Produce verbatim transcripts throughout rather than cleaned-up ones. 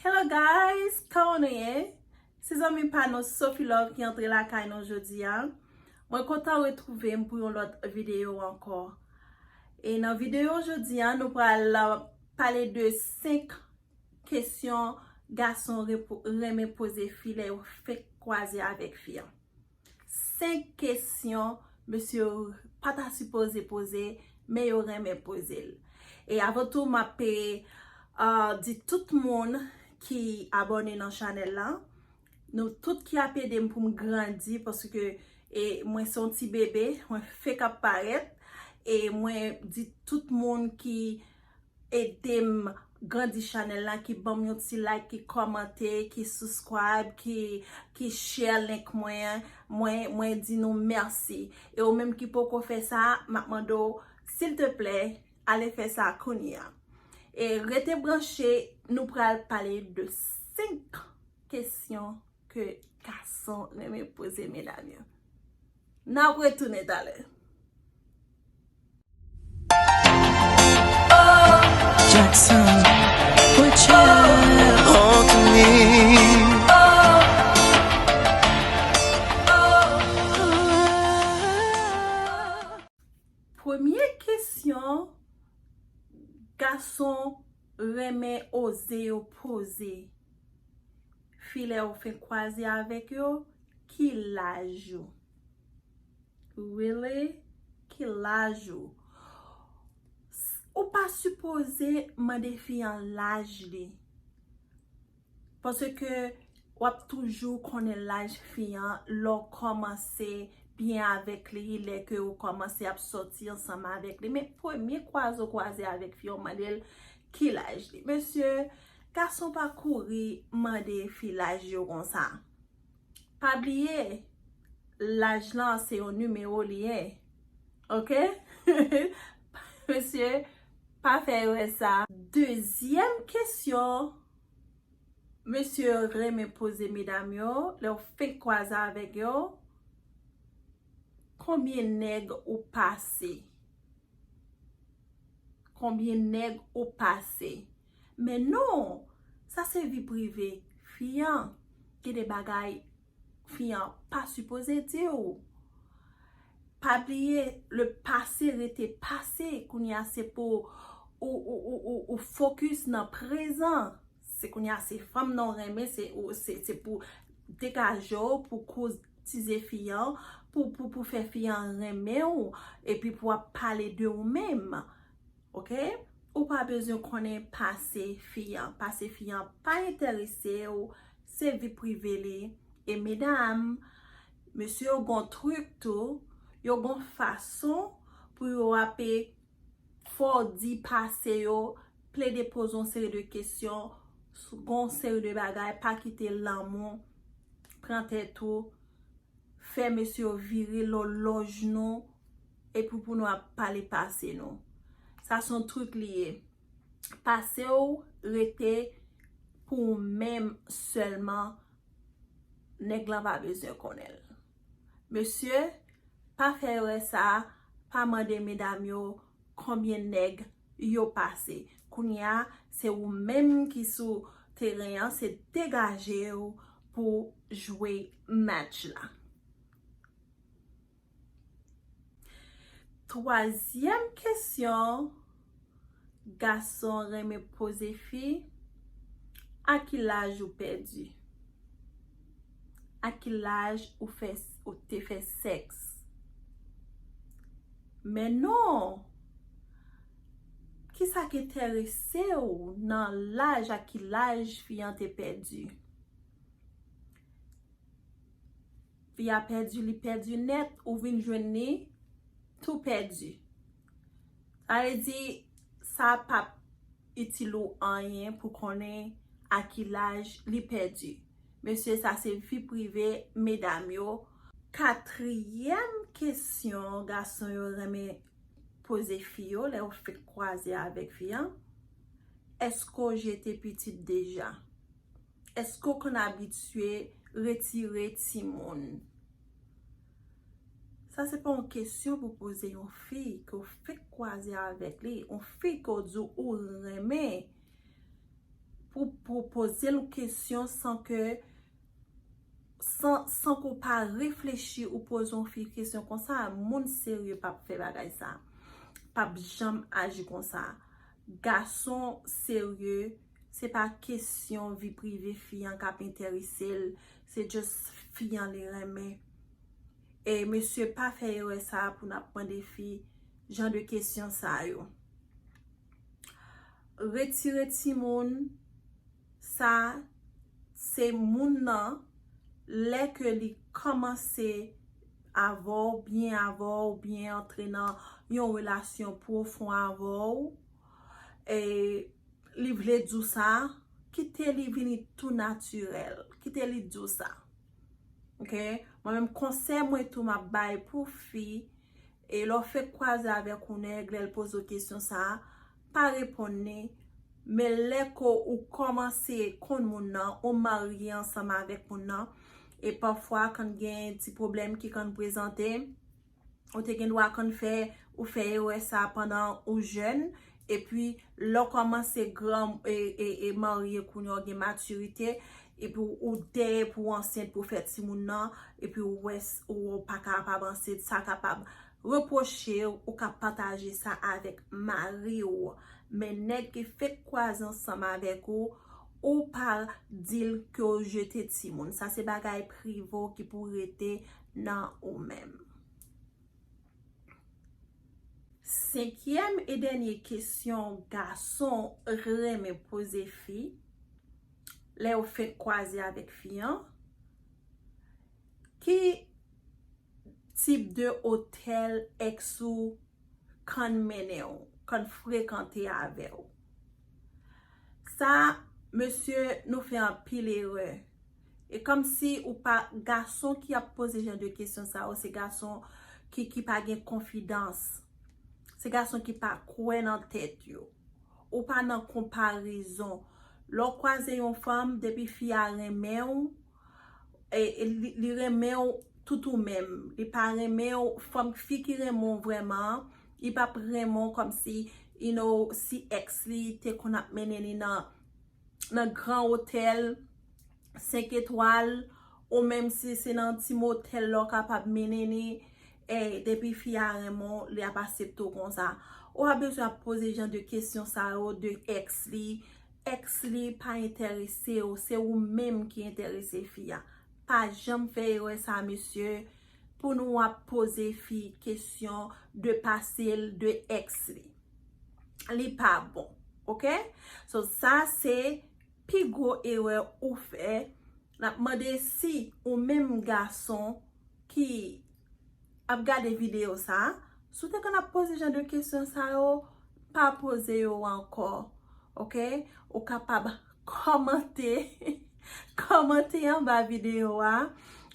Hello guys, kòman nou ye? Se zanmi pa nou Sophie Love ki antre lakay nou jodi a. Mwen kontan retwouve m pou yon lòt videyo ankò. E nan videyo jodi a, nou pral, uh, pale de senk kesyon gason repo- renmen poze fi lè yo fenk kwaze avèk fi an. Senk kesyon mesye yo pa ta sipoze poze, men yo renmen poze l. E avan tou, m ap pe, uh, di tout moun ki abòne nan chanèl la, nou tout ki ap ede m pou m grandi, paske, e, mwen se yon ti bebe, mwen fenk ap parèt, e mwen di tout moun ki ede m grandi chanèl la, ki ban m yon ti like, ki kòmante, ki subscribe, ki, ki share link mwen, mwen, mwen di nou mèsi. E ou menm ki poko fè sa, m ap mande w, silteplè, ale fè sa kounye a. E rete branche, nou pral pale de senk kesyon ke gason renmen poze medam yo. N ap retounen talè. Jackson, put your hand on me. Premye kesyon gason renmen oze yo poze fi lè yo fenk kwaze avèk yo, ki laj ou? Really? Ki laj ou? S- Ou pa sipoze mande fi an laj li. Paske w ap toujou konnen laj fi an lè w kòmanse byen avèk li, lè ke w kòmanse ap sòti ansanm avèk li. Men premye kwaze w kwaze avèk fi an, w mande l ki laj li. Mesye, gason pa kouri mande fi laj yo konsa. Pa bliye, laj lan se yon nimewo li ye. Oke? Mesye, pa fè erè sa. Dezyèm kesyon, mesye yo renmen poze medam yo, lè w fenk kwaze avèk yo, konbyen nèg ou pase? Konbyen nèg ou pase? Men non, sa se vi prive fi an. Gen de bagay fi an pa sipoze di w. Pa bliye, le pase rete pase. Kounye a se pou ou, ou, ou, ou, ou fokis nan prezan. Se kounye a se fanm nan w renmen, se, ou, se, se pou degaje w, pou koutize fi an, pou, pou, pou fè fi an renmen w, epi pou w ap pale de ou menm. Oke? Ou pa bezwen konnen pase fi an. Pase fi an pa enterese w, se vi prive li. E medam, mesye yo gon trik tou, yo gon fason pou yo ape fè w di pase yo, plede poze yon seri de kesyon, gon seri de bagay, pa kite lanmou pran tèt ou, fè mesye yo vire lòlòj nou, epi pou nou ap pale pase nou. Sa se yon trik li ye. Pase w rete pou ou menm sèlman, nèg lan pa bezwen konnen l. Mesye, pa fè erè sa, pa mande medam yo konbyen nèg yo pase. Kounye a, se ou menm ki sou teren an, se degaje w pou jwe match la. Twazyèm kesyon gason renmen poze fi, a ki laj ou pèdi? A ki laj ou fè, ou te fè sèks? Men non! Kisa k enterese w nan laj, a ki laj fi an te pèdi? Fi a pèdi, li pèdi nèt, ou vin jwenn li tou pèdi. Sa vle di, sa p ap itil ou anyen pou konnen a ki laj li pèdi. Mesye, sa se vi prive medam yo. Katriyèm kesyon gason yo renmen poze fi yo lè yo fenk kwaze avèk fi an, èske w jete pitit deja? Èske w konn abitye retire timoun? Sa se pa yon kesyon pou poze yon fi ke w fenk kwaze avèk li, yon fi ke w di w renmen. Ou pou poze l kesyon san ke san, san ke w pa reflechi, ou poze yon fi kesyon konsa, moun serye p ap fè bagay sa. P ap janm aji konsa. Gason serye, se pa kesyon vi prive fi an k ap enterese l, se just fi an li renmen. E mesye, pa fè erè sa pou n ap mande fi jan de kesyon sa yo. Retire timoun, sa se moun nan, lè ke li kòmanse avè w, byen avè w, byen antre nan yon relasyon pwofon avè w, e li vle di w sa, kite li vini tou natirèl, kite li di w sa. Ok? Mwen menm, konsèy mwen tou m ap bay pou fi, e lè w fenk kwaze avèk yon nèg, lè l poze w kesyon sa, pa reponn li. Men lè ke ou kòmanse konn moun nan, ou marye ansanm avèk moun nan, e pafwa kan gen ti pwoblèm ki konn prezante, ou te gen dwa konn fè, ou fè erè sa pandan ou jèn, epi lè w kòmanse gran, e, e, e marye kounye a, w gen matirite, epi w, ou dèyè pou w ansent pou w fè timoun nan, epi w wè s-, ou pa kapab ansent, sa kapab repwoche w, ou ka pataje sa avèk mari w. Men nèg ki fenk kwaze ansanm avèk ou, ou pa di l ke w jete timoun. Sa se bagay prive w ki pou rete nan ou menm. Senkyèm e dènye kesyon gason renmen poze fi, lè yo fenk kwaze avèk fi an, ki tip de otèl èks ou konn mennen w, konn frekante avè w? Sa, mesye, nou fè anpil erè. E kòmsi ou pa, gason ki ap poze jan de kesyon sa yo, se gason ki, ki pa gen konfidans. Se gason ki pa kwè nan tèt yo. Ou pa nan konparezon. Lè w kwaze yon fanm, depi fi a renmen w, e, e li, li renmen w tout ou menm. Li pa renmen w, fanm, fi ki renmen w vrèman, li p ap renmen w kòmsi, you know, si èks li te konn ap mennen li nan, nan gran otèl, senk etwal, ou menm si se nan ti motèl la w kapab mennen li, e depi fi a renmen w, li ap aksepte w konsa. Ou pa bezwen ap poze jan de kesyon sa yo de èks li. Èks li pa enterese w, se ou menm ki enterese fi a. Pa janm fè erè sa, mesye, pou nou ap poze fi kesyon de pase l, de èks li. Li pa bon, ok? So, sa se pi gwo erè ou fè. N ap mande si ou menm gason ki ap gade videyo sa, si w te konn ap poze jan de kesyon sa yo, pa poze yo ankò, ok? Ou kapab kòmante, kòmante anba videyo a.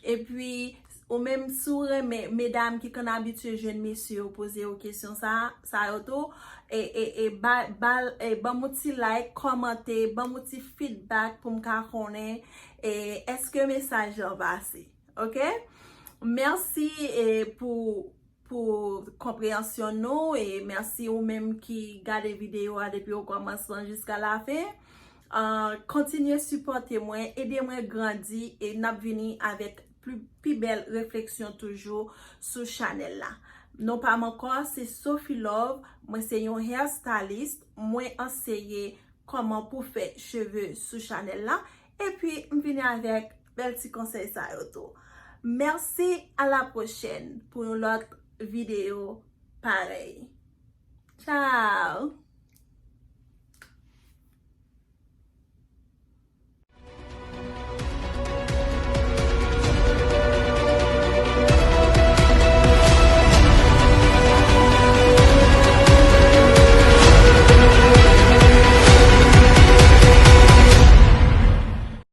Epi, ou menm si w renmen, medam ki konn abitye jwenn mesye yo poze yo kesyon sa, sa yo tou, e, e, e, ba, ba, e, ban m yon ti like, kòmante, ban m yon ti feedback pou m ka konnen, e, èske mesaj lan pase. Ok? Mèsi, e, pou, pou konpreyansyon nou, e mèsi ou menm ki gade videyo a depi okòmansman jiska lafen. Ah, kontinye sipòte mwen, ede mwen grandi, e n ap vini avèk pli, pi bèl refleksyon toujou sou chanèl la. Non pa m ankò, se Sophie Love, mwen se yon hairstylist, mwen anseye kòman pou fè cheve sou chanèl la, epi m vini avèk bèl ti konsèy sa yo tou. Mèsi, a la pwochèn pou yon lòt videyo parèy. Tchao!